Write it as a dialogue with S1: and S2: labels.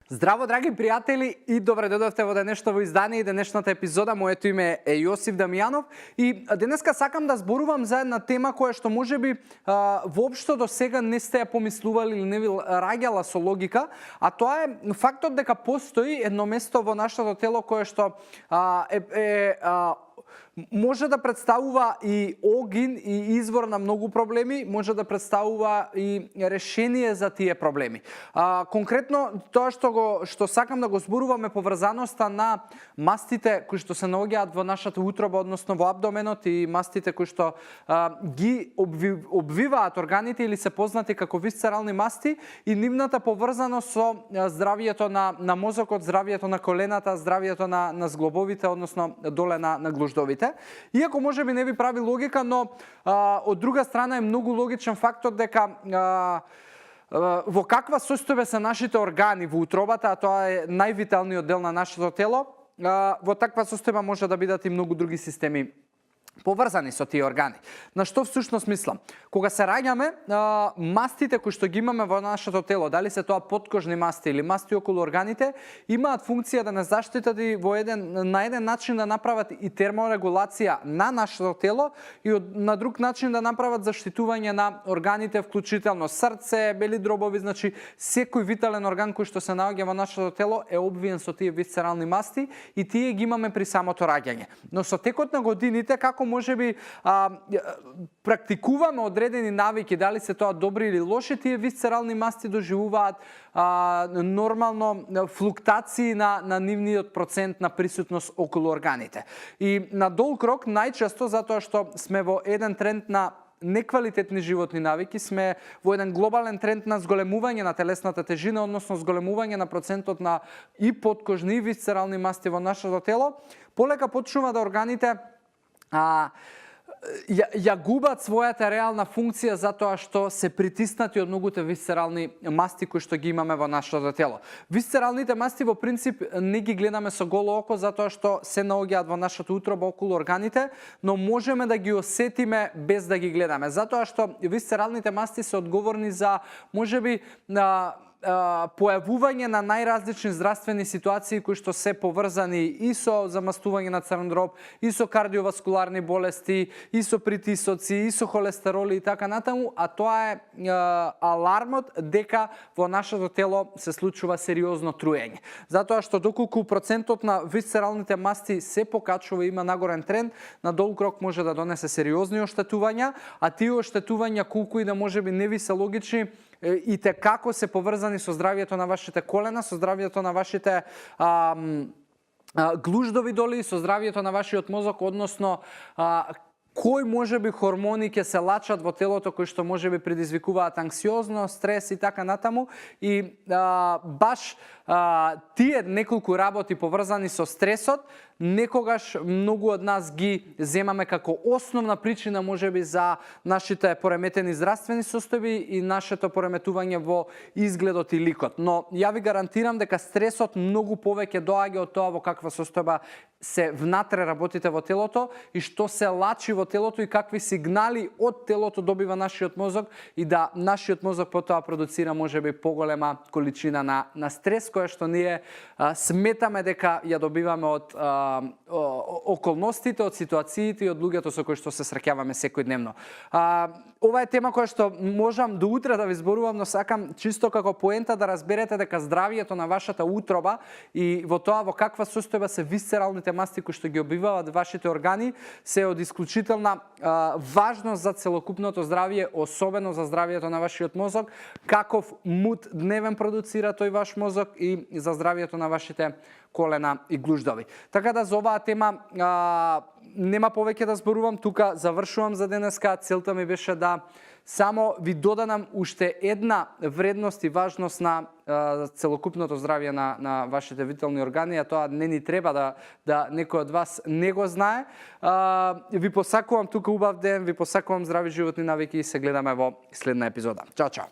S1: Здраво, драги пријатели, и добре дојдовте во денешното издание и денешната епизода. Моето име е Јосиф Дамјанов и денеска сакам да зборувам за една тема која што можеби воопшто до сега не сте ја помислували или не ви раѓала со логика, а тоа е фактот дека постои едно место во нашето тело кое што може да представува и огин и извор на многу проблеми, може да представува и решение за тие проблеми. Конкретно тоа што сакам да го зборувам е поврзаноста на мастите кои што се наоѓаат во нашата утроба, односно во абдоменот, и мастите кои што ги обвиваат органите или се познати како висцерални масти, и нивната поврзаност со здравието на мозокот, здравието на колената, здравието на зглобовите, односно доле на глуждовите. Иако можеби не ви прави логика, но од друга страна е многу логичен фактор дека во каква состојба се нашите органи во утробата, а тоа е највиталниот дел на нашето тело, во таква состојба може да бидат и многу други системи поврзани со тие органи. На што всушност мислам? Кога се раѓаме, мастите кои што ги имаме во нашето тело, дали се тоа подкожни масти или масти околу органите, имаат функција да не заштитат и на еден начин да направат и терморегулација на нашето тело и на друг начин да направат заштитување на органите, вклучително срце, бели дробови, значи секој витален орган кој што се наоѓа во нашето тело е обвиен со тие висцерални масти и тие ги имаме при самото раѓање. Но со текот на годините, како можеби практикуваме одредени навики, дали се тоа добри или лоши, тие висцерални масти доживуваат нормално флуктации на нивниот процент на присутност околу органите. И на долг рок, најчесто затоа што сме во еден тренд на неквалитетни животни навики, сме во еден глобален тренд на зголемување на телесната тежина, односно зголемување на процентот на и подкожни и висцерални масти во нашето тело, полека почнува да органите ја губат својата реална функција затоа што се притиснати од многуте висцерални масти кои што ги имаме во нашето тело. Висцералните масти во принцип не ги гледаме со голо око затоа што се наоѓаат во нашата утроба околу органите, но можеме да ги осетиме без да ги гледаме. Затоа што висцералните масти се одговорни за можеби појавување на најразлични здравствени ситуации кои што се поврзани и со замастување на црн дроб, и со кардиоваскуларни болести, и со притисоци, и со холестероли и така натаму, а тоа е алармот дека во нашето тело се случува сериозно труење. Затоа што доколку процентот на висцералните масти се покачува, има нагорен тренд, на долг рок може да донесе сериозни оштетувања, а тие оштетувања колку и да можеби не ви се логични, и те како се поврзани со здравието на вашите колена, со здравието на вашите глуждови доли, со здравието на вашиот мозок, односно кои можеби хормони ќе се лачат во телото кои што можеби предизвикуваат анксиозност, стрес и така натаму, и баш тие неколку работи поврзани со стресот некогаш многу од нас ги земаме како основна причина можеби за нашите пореметени здравствени состојби и нашето пореметување во изгледот и ликот. Но ја ви гарантирам дека стресот многу повеќе доаѓа од тоа во каква состојба се внатре работите во телото и што се лачи во телото и какви сигнали од телото добива нашиот мозок и да нашиот мозок потоа продуцира можеби поголема количина на стрес која што ние сметаме дека ја добиваме од околностите, од ситуациите и од луѓето со кои што се среќаваме секојдневно. Ова е тема која што можам до утре да ви зборувам, но сакам чисто како поента да разберете дека здравието на вашата утроба и во тоа во каква состојба се висцералните масти кои што ги обвиваат вашите органи се од исклучителна важност за целокупното здравје, особено за здравието на вашиот мозок, каков муд дневен продуцира тој ваш мозок и за здравието на вашите колена и глуждови. Така да за оваа тема нема повеќе да зборувам, тука завршувам за денеска. Целта ми беше да само ви додадам уште една вредност и важност на целокупното здравје на вашите витални органи, а тоа не ни треба да некој од вас не го знае. Ви посакувам тука убав ден, ви посакувам здрави животни навики и се гледаме во следна епизода. Чао, чао!